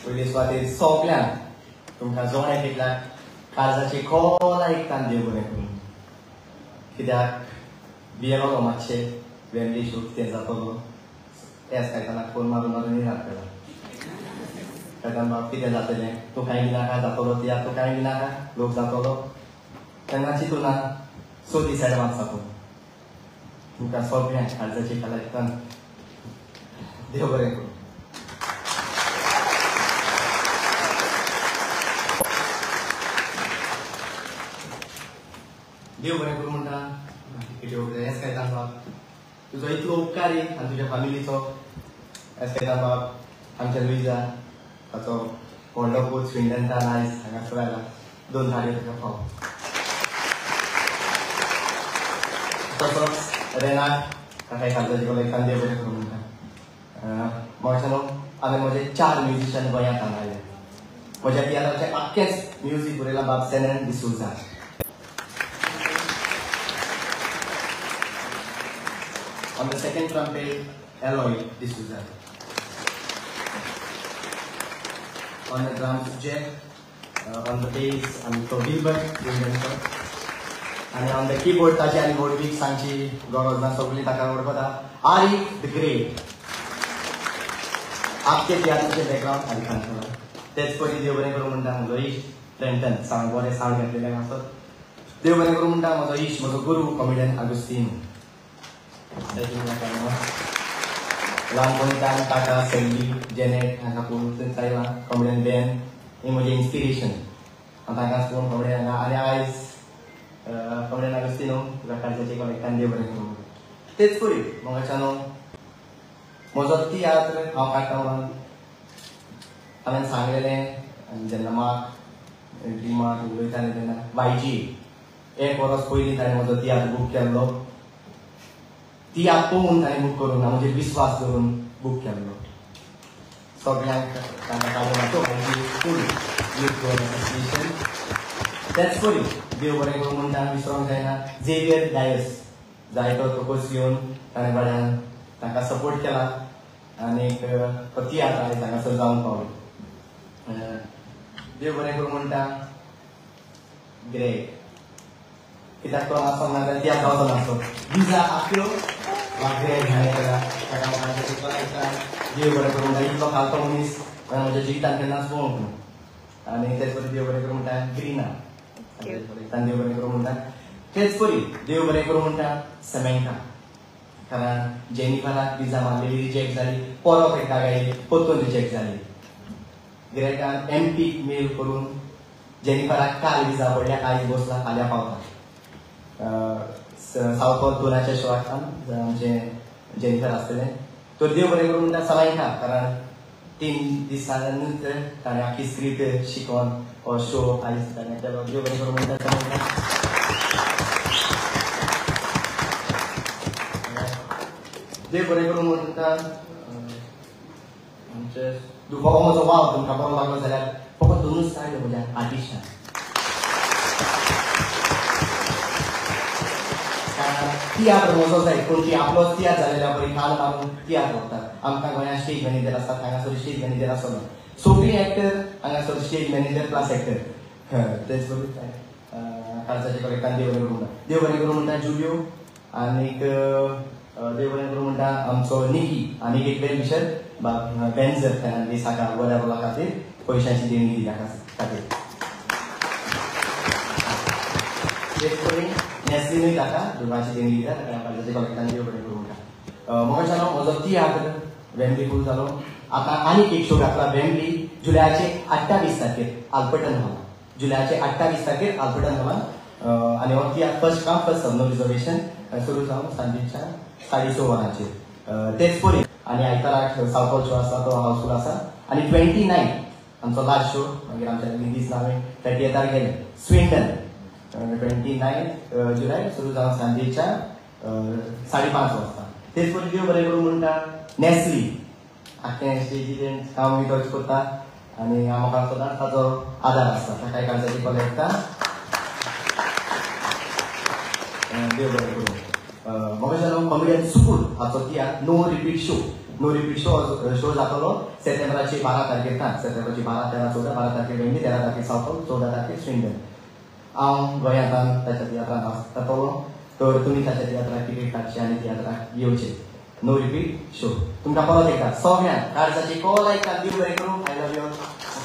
पयले सुवातेर सगल्यांक तुमकां जण एकल्याक काळजाचे खोला एकतान देव बरें करूं. कित्याक भियेलो मातशें वेम्बली शो कितें जातलो एस कायतानाक फोन मारून मारून येनात केला. कायतान बाब कितें जातलें, तूं कांय बी नाका जातलो तियात्र, तूं कांय बी नाका लोक जातलो तेन्ना चिंतू ना. 100 दीस एडवान्स जातलो. तुमकां सगळ्यांक काळजाचे खोला एकतान देव बरें करूं. देव बरें करूं म्हणटा एस कायतान बाब, तुजो इतलो उपकारी आनी तुज्या फामिलीचो. एस कायतान बाब आमच्या लुईजा ताचो व्हडलो पूत स्विंडनतान आयज हांगासर आयला, 2 ताळयो ताका फाव. तसोच रेनाक ताका काळजाचे कॉलेजान देव बरें करूं म्हणटा. म्हाका न्हू हांवें म्हजे 4 म्युजिशन गोंयांत हांगा आयले. म्हज्या तियात्राचें आख्खेंच म्युजीक बरयलां बाब Sanon D'Souza. On the second trumpet, Eloy D'Souza. On the drums, Jack. On the bass, Anto Gilbert, and on the keyboard, ताची आनी व्हडवीक सांगची गरज ना, सगळी ताका वळखता, आरिफ the great. आख्खे तियात्राचें बॅकग्रावंड आरिफान केलां. तेच परी देव बरें करूं म्हणटा म्हजो इश्ट ट्रेंटन सावंड बरें सावंड घेतलेलें आसत. देव बरें करूं म्हणटा म्हजो इश्ट म्हजो गुरू कॉमेडियन आगुस्तीन. ल्हानपणीच्यान काका सैली जेनेट हांकां पळोवन थंयच आयला. कॉमेडियन बेन ही म्हजें इन्स्पिरेशन. हांव तांकां पळोवन कॉमेडियन आनी आयज कॉमेडियन आगुस्तीनो तुका काळजाचे कॉलेक्टान देव बरें करूं. तेच परी म्हाका न्हू म्हजो तियात्र हांव काडटा म्हणून हांवें सांगलेलें. आनी जेन्ना मार्क ड्रिमाक उलयतालें तेन्ना वायजी 1 वर्स पयलीं ताणें म्हजो तियात्र बूक केल्लो. तियात्र पळोवन ताणें बूक करूंक ना, म्हजेर विस्वास दवरून बूक केल्लो. सगळ्यांक तांकां काडून वायजी फूल यूथ गोवन एसोसिएशन. तेच परी देव बरें करूं म्हणटा विसरोंक जायना झेवियर डायस जायतो तोकोस घेवन ताणें बऱ्यान तांकां सपोर्ट केला आनी तो तियात्र आयज हांगासर जावंक पावलो. देव बरें करूं म्हणटा ग्रेट, कित्याक तो आसोंक ना जाल्यार तियात्र जावचो नासलो. विजा आखलो वा ग्रेट हाणें केला ताका म्हाका देव बरें करूं म्हणटा. इतलो खालतो मनीस हांवें म्हज्या जिवितांत केन्नाच पळोवंक ना. आनी तेच परी देव बरें करूं म्हणटा ग्रिना देव बरें करूं म्हणटा. तेच परी देव बरें करूं म्हणटा सेमेंटा, कारण जेनिफराक विजा मारलेली रिजेक्ट जाली, परत एकदां गायली परतून रिजेक्ट जाली. ग्रेटान एमपी मेल करून जेनिफराक काल विजा पडल्या, आयज बसला, फाल्यां पावता. सावथ हॉल 2 शोआक आमचें जेनिफर आसतलें. तर देव बरें करूं म्हणटा सलायका, कारण 3 दिसांनीच ताणें आख्खी स्क्रिप्ट शिकोवन हो शो आयज ताणें केलो. देव बरें करूं म्हणटा सलायका. देव बरें करूं म्हणटा आमचे हो म्हजो वाव तुमकां बरो लागलो जाल्यार फकत 2 ताळयो म्हज्या आर्टिस्टान. तियात्र म्हजो जाय, पूण ती आपलोच तियात्र जालेल्या परी काल मारून तियात्र व्हरतात. आमकां गोंयांत स्टेज मॅनेजर आसतात, हांगासर स्टेज मॅनेजर आसना. सगळीं एक्टर हांगासर स्टेज मॅनेजर प्लस एक्टर. तेच बरोबर काळजाचे कॉलेक्टान देव बरें करूं म्हणटा. देव बरें करूं म्हणटा जुलियो आनीक देव बरें करूं म्हणटा आमचो निकी आनीक एक वेल विशर बेन्जर फेर्नांडीस हाका बऱ्या रोला खातीर पयशांची देणगी दिल्या खातीर. तेच परी नेस्लिनूय ताका दुर्गाची देणगी दिल्या, ताका काळजाचे कॉलेक्टान देव बरें करूं म्हणटा. म्हाका जालो म्हजो तियात्र वेम्बली फूल जालो. आतां आनीक एक शो घातला वेम्बली जुलयाचे 28 तारखेर आल्बर्टन हॉलान. जुलयाचे 28 तारखेर आल्बर्टन हॉलान. आनी हो तियात्र first come first serve, no reservation, सुरू जावन सांजेच्या 6:30 वरांचेर. तेच परी आनी आयताराक सावथ हॉल शो आसा तो हाऊसफूल आसा. आनी 29 आमचो लास्ट शो, मागीर आमच्या दीस नावे 30 गेले स्विंडन 29 जुलय सुरू जावन सांजेच्या 5:30 वाजता. तेच परी देव बरें करूं म्हणटा नेस्ली आख्खें स्टेजीचें काम तोच करता आनी आमकां सदांच ताचो आदार आसता. ताकाय काळजाची कॉलेक्टा देव बरें करूं. म्हाका जालो कॉमेडियन सुकूर हाचो tiatr no repeat show no repeat show show जातलो सप्टेंबराची 12 तारखेर. सप्टेंबराची 12, 13, 14, 12 तारखेर वेंडी, 13 तारखेर सावथॉल, 14 तारखेर स्विंडन. हांव गोंयांत ताच्या तियात्रांत आसतलो, तर तुमी ताच्या तियात्राक तिकेट काडची आनी तियात्राक येवचे. नो रिपीट शो तुमकां परत एकदा सगळ्यांक काळजाची कॉल आयकता. देव बरें करूं. I love you.